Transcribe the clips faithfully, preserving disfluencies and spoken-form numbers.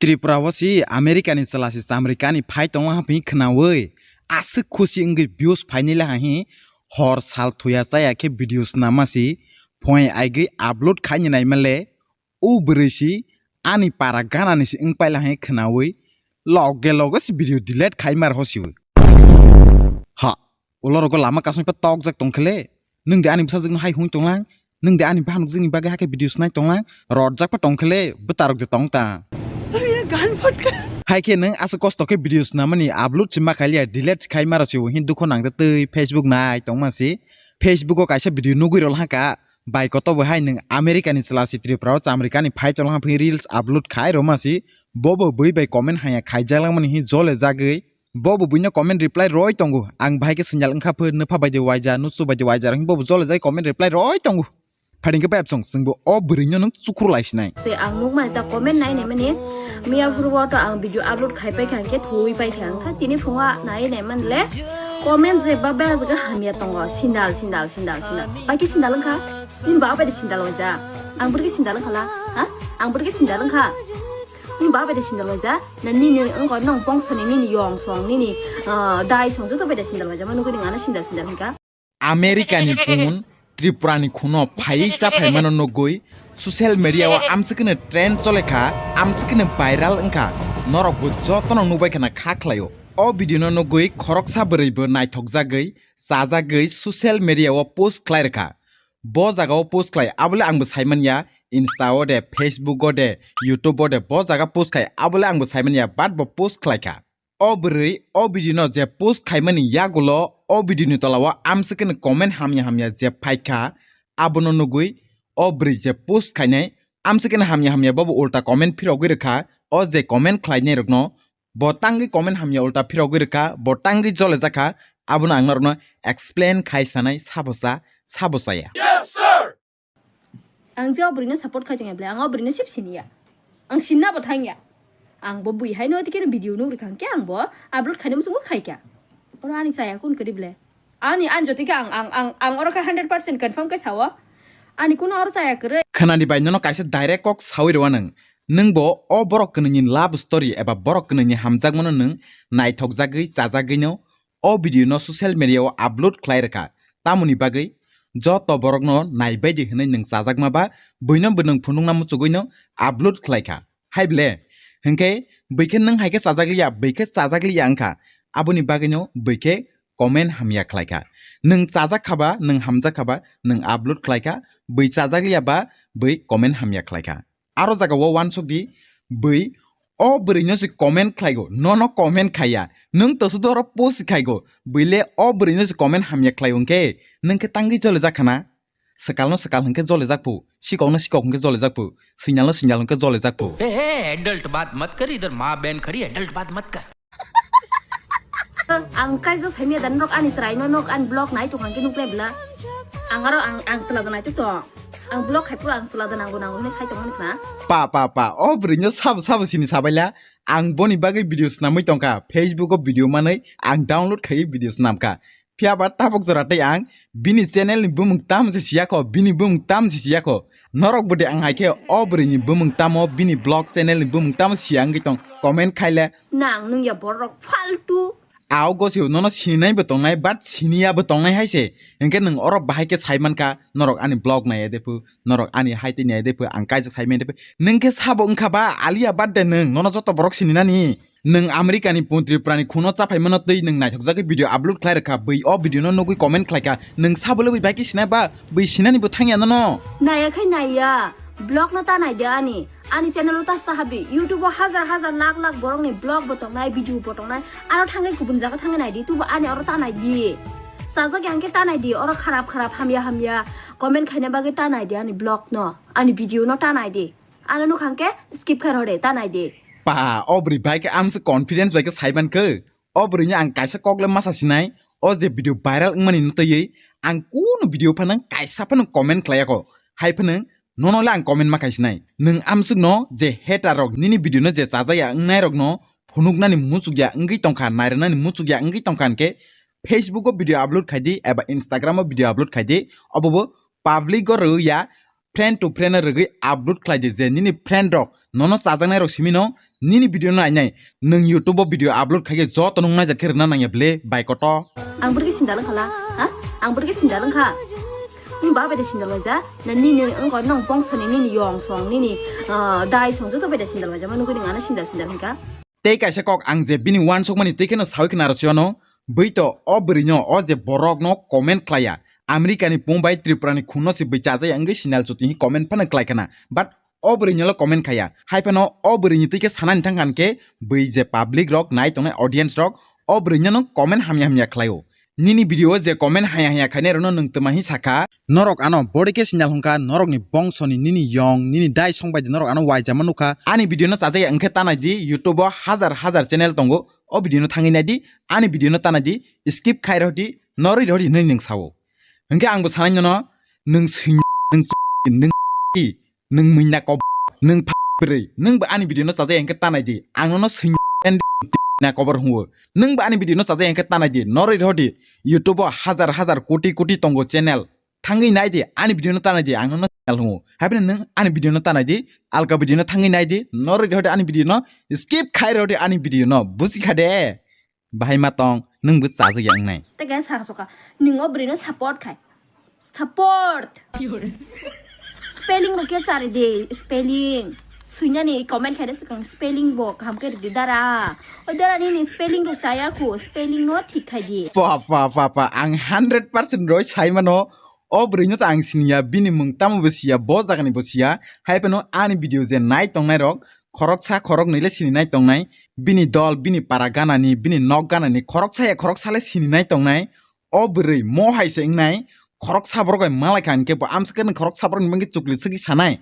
Tripura o si America ni chwla si chamrikani phai tongma haphi khnawi aswk khusi wngwi views phainai le hahi hor sal thuya chaya khe video snama si phoi aigwi upload khaini naima le o bwrwi si ani para gana ni si wngpai le hahi khnawi loge loge si video delete khai mar ho siwi. Ha, ulo rogo lama kasong pa tok jak tong khele. Nwng de ani bwsajwk no hai hung tonglang. Nwng de ani bahanok jini bagwi hakhe video snai tonglang. Rot jak pa tong khele, bwtarok de tong ta. Hai khe nwng aswk kosto khe video snamani upload si ma khailiya, delete si khai maro si hin dukho nang de twi Facebook nai tongma si. Facebook o kaisa video nugwi rol haka. Bai koto bo hai nwng America ni chwla si Tripura o chamrikani phai tonglang phi reels upload khai roma si. Bo bo bui bai comment haya khai jalangmani hin jole jagwi. Bo bo buino comment reply roi tongo. Ang bahai khe sinjal wngkha pho, nupha bai de waija, nusu bai de waija, rang bo bo jole jai comment reply roi tongo. Phading khe bai absong, chwng bo o bwrwino nwng chukhur lai sinai. Se ang nuk mani ta comment nai nai mani. Miya phuru o to ang video upload khai pai kha, hwnkhe thuwi pai kha, wngkha tini phunga nai nai man le. Comment je ba ba jaga hamya tongo, sindal, sindal, sindal, sindal. Bai khe sindal wngkha? Nini ba bai de sindal waija. Ang bwrwi khe sindal wngkha la? Ha? Ang bwrwi khe sindal wngkha? Nini ba bai de sindal waija? Na nini wngkha nong bongso ni nini yong song, nini, ah, dai song joto bai de sindal waija. Ma nugwi nang ano sindal, sindal wngkha. America ni phun Tripura ni khuno phaiwi cha phaimano nugwi social media o amswkno trend chole kha, amswkno viral wngkha. Norok bo jotono nukbai khana kha khlaio. O video no nugwi khoroksa bwrwi bo naithok jagwi, chajagwi social media o post khlai rwkha. Bo jaga o post khlai abole ang bo saimanya, Insta o de, Facebook o de, YouTube o de, bo jaga post khai abole ang bo saimanya, but bo post khlai kha. O bwrwi o video no je post khaimani yagulo o video ni tola o amswkeno comment hamya hamya je phaikha, abono nugwi o bwrwi je post khainai amswkeno hamya hamya bobo ulta comment phirogwi rwkha. O je comment khlainai rokno bo tangwi comment hamya ulta phirogwi rwkha, bo tangwi jole jakha, abono ang norokno explain khai sanai, sabo cha, sabo chaya. Ang je o bwrwino support khai tongya bwle, ang o bwrwino sip siniya. Ang sinna bo thangya. Ang bo bui haino tike video nuk rikha hwnkhe ang bo upload khaina muchungo khaikha. Oro ani chaya kun kwrwi bwle. Ani, ani jotike ang, ang, ang, ang oro khe hundred percent confirm khe sao. Ani kuno oro chaya kwrwi. Khwnani bai nono kaisa direct kok sawi rwwa nwng. Nwng bo o borok kwnwini love story eba borok kwnwini hamjakmano nwng naithok jagwi chajagwino o video no social media o upload khlai rwkha, tamoni bagwi joto borok no naibaidi hinwi nwng chajakma ba buino bo nwng phunukna muchugwi no upload khlai kha. Hai ble? Hinkhe bwikhe nwng hai khe chajakliya, bwikhe chajakliya wngkha, aboni bagwi no bwikhe comment hamya khlai kha. Nwng chajak kha ba, nwng hamjak kha ba, nwng upload khlai kha, bwi chajakliya ba bwi comment hamya khlai kha. Aro jaga o uansuk di, bwi o bwrwino se comment khlaigo, nono comment khaiya, nwng to sudo oro post khaigo, bwile o bwrwino se comment hamya khlaigo hwnkhe, nwng khe tangwi jole jakha na? Swkalno swkal hwnkhe jole jakphu, sikokno sikok hwnkhe jole jakphu, sinyalno sinyal hwnkhe jole jakphu. ए, ए, एडल्ट बात मत कर, इधर माँ बहन खड़ी, एडल्ट बात मत कर। Ang kaijak saimya da norok ani chwraino nok ani vlog nai tongkha hwnkhe nuknai bwla. Ang aro ang, ang chwla da naitok tong. Ang vlog khai phuru ang chwla da nango nango hinwi sai tongmani khna. Pa, pa, pa, o bwrwino sabo, sabo sini sabaila. Ang boni bagwi video swnamwi tongkha. Facebook o video manwi ang download khaiwi video swnamkha. Phiya ba tabuk jora tei ang bini channel ni bumung tamo se siya kho, bini bumung tamo se siya kho. Norok bo de ang hai khe o bwrwini bumung tamo, bini vlog channel ni bumung tamo siya wngwi tong, comment khaile. Nang nung ya borok faltu. Ao gosio nono sininai bo tongnai, but siniya bo tongnai hai se. Hinkhe nwng oro bahai khe sai mankha, norok ani vlog nai de phu, norok ani hai tei nai de phu, ang kaijak sai mani de phu. Nwng khe sabo wngkha ba, aliya bad de nwng, nono joto borok sininani. Nwng America ni pun Tripura ni khuno chaphai mano twi nwng naithok jagwi video upload khlai rwkha, bwi o video no nugwi comment khlai kha, nwng sabo le bwi bai khe sinai ba, bwi sinani bo thangya nono. Naya khai naya, vlog no ta nai de ani, ani channel o ta sta habdi, YouTube o hajar hajar lakh lakh borok ni vlog bo tongnai, video bo tongnai, aro thangwi kubun jaga thangwi nai di, tubo ani oro ta nai di. Sajak yang khe ta nai di, oro kharap kharap hamya hamya comment khaina bagwi ta nai di ani vlog no, ani video no ta nai di. Ano nukha hwnkhe skip khe rw de, ta nai de. Pa, o bwrwi bai khe amse confidence bai khe sai man khe. O bwrwini ang kaisa kok le masa sinai. O je video viral wngmani no twiwi ang kunu video phano kaisa phano comment khlai yakho. Hai phano nono le ang comment ma khai sinai. Nwng amsuk no je hater rok nini video no je chajaya wngnai rok no phunuknani muchukya wngwi tongkha, nairwnani muchukya wngwi tongkha hwnkhe Facebook o video upload khai di eba Instagram o video upload khai di. Obo bo public o rwya friend to friend no rwgwi upload khlai di, je nini friend rok nono chajaknai rok simi no nini video no nainai. Nwng YouTube o video upload khai khe joto nwng naijak khe rwna nangya bwle bai koto. Ang bwrwi sindal wngkha la? Ha? Ang bwrwi sindal wngkha? Nini ba bai de sindal waija? Na nini wngkha nong bongso ni nini yong song nini, ah, dai song joto bai de sindal waija? Ma nugwi nwng ano sindal sindal wngkha? Tei kaisa kok ang je bini uansukmani twi kheno sawi khna rw siyano, bwito o bwrwino o je borokno comment khlaiya, America ni pung bai Tripura ni khunno se bwi chajaya wngwi sinal chuti hi comment phano khlai khna, but o bwrwino lo comment khaiya. Hai phano o bwrwini twi khe sanani thang khan khe bwi je public rok nai tongnai audience rok o bwrwino no comment hamya hamya khlaio. Nini video o je comment haya haya khainai rokno nwng twma hi sakha? Norok ano body khe sinal hwnkha, norokni bongsoni nini yong, nini dai song bai de norok ano waijama nukha. Ani video no chajaya wngkhe tanai di, YouTube o hajar hajar channel tongo, o video no thangwi nai di, ani video no tanai di, skip khai rw di, norwi rw di hwnwi nwng sao. Hwnkhe ang bo sanai nono, nwng swi-, nwng nwng Nwng muina kob-, nwng pha-, bwrwi, nwng bo ani video no chajai hwnkhe tanai di. Ang nono swing na kobor hwnwo. Nwng bo ani video no chajai hwnkhe tanai di. Norwi rw di. YouTube o hajar hajar koti koti tongo channel. Thangwi nai di. Ani video no tanai di. Ang nono channel hwnwo. Haibini nwng ani video no tanai di. Alka video no thangwi nai di. Norwi rw di ani video no skip khai rw di ani video no. Buji kha de. Bahai ma tong, nwng bo chajak ya wngnai. Tei khe sa soka, nwng o bwrwi no support khai. Support. Spelling rok khe chari di, spelling. Swinani comment khai de swkang spelling bo kaham khe rwdi dara. O dara nini spelling rok chaya khu, spelling no thik khai di. Pa, pa, pa, pa, ang hundred percent roi sai mano. O bwrwi no ta ang siniya, bini mung tamo bo siya, bo jagani bo siya. Hai phano ani video je nai tongnai rok, khoroksa khoroknwi le sini nai tongnai. Bini dol, bini para ganani, bini nok ganani khoroksa ya khoroksa le sini nai tongnai. O bwrwi mo hai se wngnai, khoroksa borok bai malai kha hwnkhe bo amswkhe nwng khoroksa borokni bangkhe chukli swgwi sanai.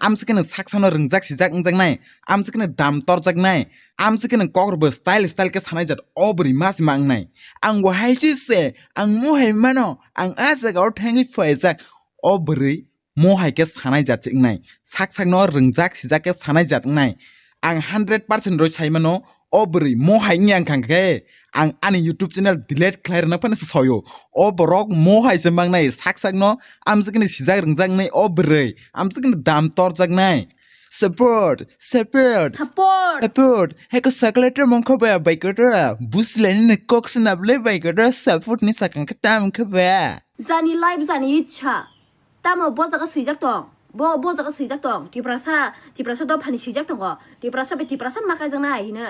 Amswkhe nwng sak sakno rwngjak sijak wngjaknai, amswkhe nwng dam torjaknai, amswkhe nwng kok rwbo style style khe sanai jat o bwrwi ma se ma wngnai. Ang bo hai se se, ang mo hai mano, ang a jaga o thangwi phaijak. O bwrwi mo hai khe sanai jat se wngnai, sak sakno rwngjak sijak khe sanai jat wngnai. Ang hundred percent roi sai mano, o bwrwi mo hai wngya wngkha khe ang ani YouTube channel delete khlai rwna phano se soyo. O borok mo hai se mangnai, sak sakno amswkhe ni sijak rwngjak wngnai o bwrwi, amswkhe ni dam torjaknai. Support, support, Support. Support. Hai ko chocolate mong kho ba bai ko da. Buslani ni kok se na ble bai ko da. Support ni sakang khe tam khe ba. Jani life jani ichha. Tamo bo jaga swijak tong. Bo, bo jaga swijak tong. Tiprasa, Tiprasa dophani swijak tongo. Tiprasa bai Tiprasa ma kaijaknai hino.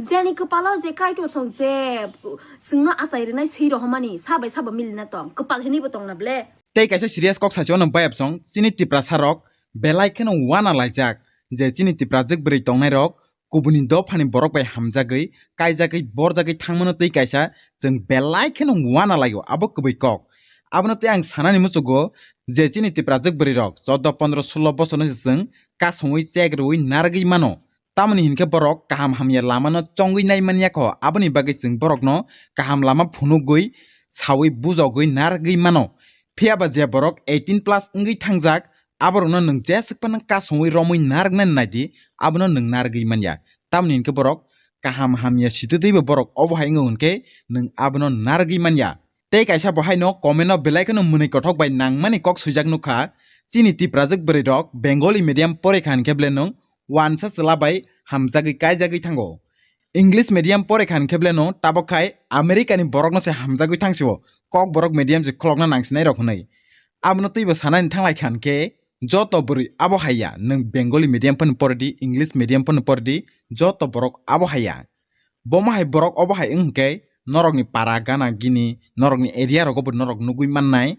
Jeni kwpalo je Kaitor song je chwngno achai rwnai swi rohormani, sa bai sabo milina tong. Kwpal hinwi bo tongna ble. Tei kaisa serious kok sasi ono bayap song, chini Tiprasa rok belai kheno wana laijak je chini Tiprajwk bwrwi tongnai rok kubuni dophani borok bai hamjagwi, kaijagwi, borjagwi thangmano tei kaisa chwng belai kheno wana laio, abo kwbwi kok. Abono tei ang sanani muchugo je chini Tiprajwk bwrwi rok chordo, pondro, sullo bosorno se chwng kasongwi chek rwui narwgwi mano. Tamoni hinkhe borok kaham hamya lamano chongwi nai manya kho, aboni bagwi chwng borokno kaham lama phunugwi, saui bujogwi narwgwi mano. Phiyaba je borok eighteen plus wngwi thangjak, aborokno nwng jeswk phano kasongwi romwi narwknani naidi, abono nwng narwgwi manya. Tamoni hinkhe borok kaham hamya sitwtwibo borok obo hai wngo hinkhe nwng abono narwgwi manya. Tei kaisa bo haino comment o belai kheno mwnwi kothok bai nangmani kok swijak nukha, chini Tiprajwk bwrwi rok Bengali medium pore kha hinkhe ble nwng wansa chwla bai hamjagwi kaijagwi thango. English medium pore kha hinkhe ble nwng tabok khai America ni borokno se hamjagwi thangsio, kok borok medium se kholokna nangsinai rok hwnwi. Abono twibo sanani thanglai kha hinkhe joto bwrwi abo haiya, nwng Bengali medium phano pore di, English medium phano pore di, joto borok abo haiya. Bomo hai borok obo hai wng hwnkhe norokni para gana gini, norokni area rogo bo norok nugui mannai.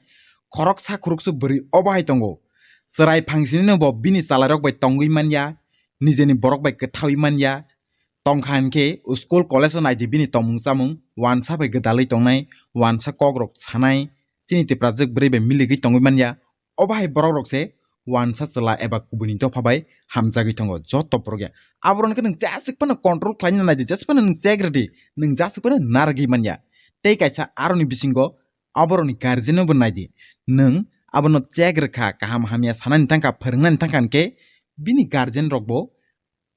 Khoroksa khoroksa bwrwi obo hai tongo. Chwrai phangsini no bo bini chalairok bai tongwi manya, nijeni borok bai kwthaui manya. Tongkha hinkhe school college o naidi bini tongmung chamung, wansa bai gwdalwi tongnai, wansa kokrok sanai, chini Tiprajwk bwrwi bai miligwi tongwi manya. Obo hai borok rok se wansa chwla eba kubuni dopha bai hamjagwi tongo joto borok ya. Aborok no khe nwng jeswk phano control khlaina nai di, jeswk phano nwng check rw di, nwng jeswk phano narwgwi manya. Tei kaisa aroni bisingo aborokni guardian no bo nai di, nwng abono check rwkha, kaham hamya sanani thangkha, phwrwngnani thangkha hinkhe bini guardian rok bo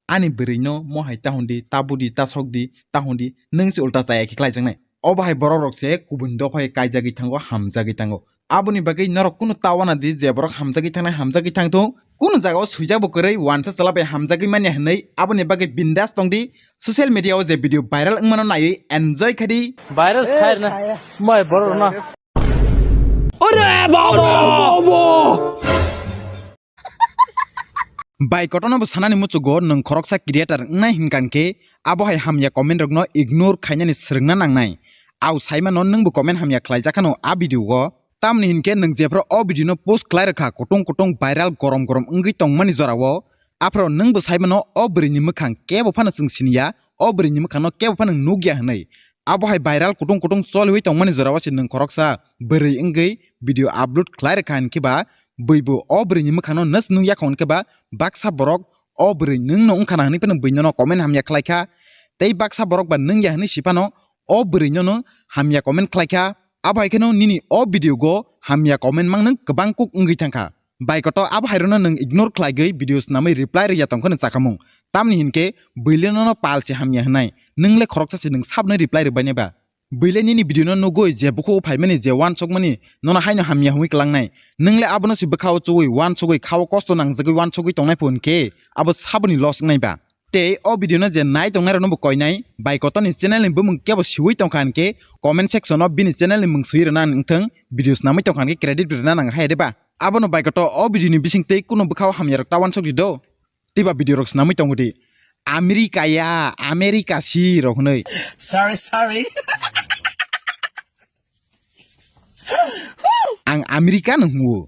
ani bwrwi no mo hai ta hwn di, ta budi, ta sok di, ta hwn di, nwng se ulta chaya khe khlai jaknai. Obo hai borok rok se kubun dopha hai kaijagwi thango, hamjagwi thango. Aboni bagwi norok kunu ta wana di je borok hamjagwi thangnai hamjagwi thangthung, kunu jagao swijak bo kwrwi wansa chwla bai hamjagwi manya hwnwi. Aboni bagwi bindas tong di, social media o je video viral wngmano naiwi enjoy kha di. Viral khairna mai borok na. Ore baba! Bai kotorno bo sanani muchugo nwng khoroksa creator wngnai hinkan khe abo hai hamya comment rokno ignore khainani swrwngna nangnai. Au saimano nwngbo comment hamya khlaijakhano a video o. Tamni hinkhe nwng jephru o video no post khlai rwkha kutung kutung viral gorom gorom wngwi tongmani jorao, aphro nwngbo saimano o bwrwini mwkhang kebo phano chwng siniya, o bwrwini mwkhangno kebo phano nukya hwnwi. Abo hai viral kutung kutung choliwi tongmani jorao se nwng khoroksa bwrwi wngwi video upload khlai rwkha hinkhe ba bwibo o bwrwini mwkhangno nas nukya kho hinkhe ba baksa borok o bwrwi nwngno wngkha na hwnwi phano bwinono comment hamya khlaikha. Tei baksa borok ba nwngya hwnwi siphano o bwrwi nono hamya comment khlaikha. Abo hai kheno nini o video go hamya comment mang nwng kwbang kuk wngwi thangkha. Bai koto abo hai rono nwng ignore khlaigwi video swnamwi reply rwya tongkha nwng chakamung. Tamni hinkhe bwile nono pal se hamya hwnai. Nwng le khoroksa se nwng sabno reply rwbainai ba. Bwile nini video no nugwi je bukhuk phaimani je wansukmani nono haino hamya hwnwi kwlangnai. Nwng le abono se bwkhao chuwi wansugwi khao kosto nangjagwi wansugwi tongnai pho hinkhe abo saboni loss wngnai ba. Tei o video no je nai tongnai rokno bo koinai, bai kotorni channel ni bumung kebo siwi tongkha hinkhe comment section o bini channel ni mung swi rwna wngthung, video swnamwi tongkha hinkhe credit rwna nang hai de ba. Abono bai kotor o video ni bising tei kuno bwkhao hamya rok ta wansuk di do. Tei ba video rok swnamwi tongo di. America ya, America si rok hwnwi. Sorry, sorry. Ang America no hwngo.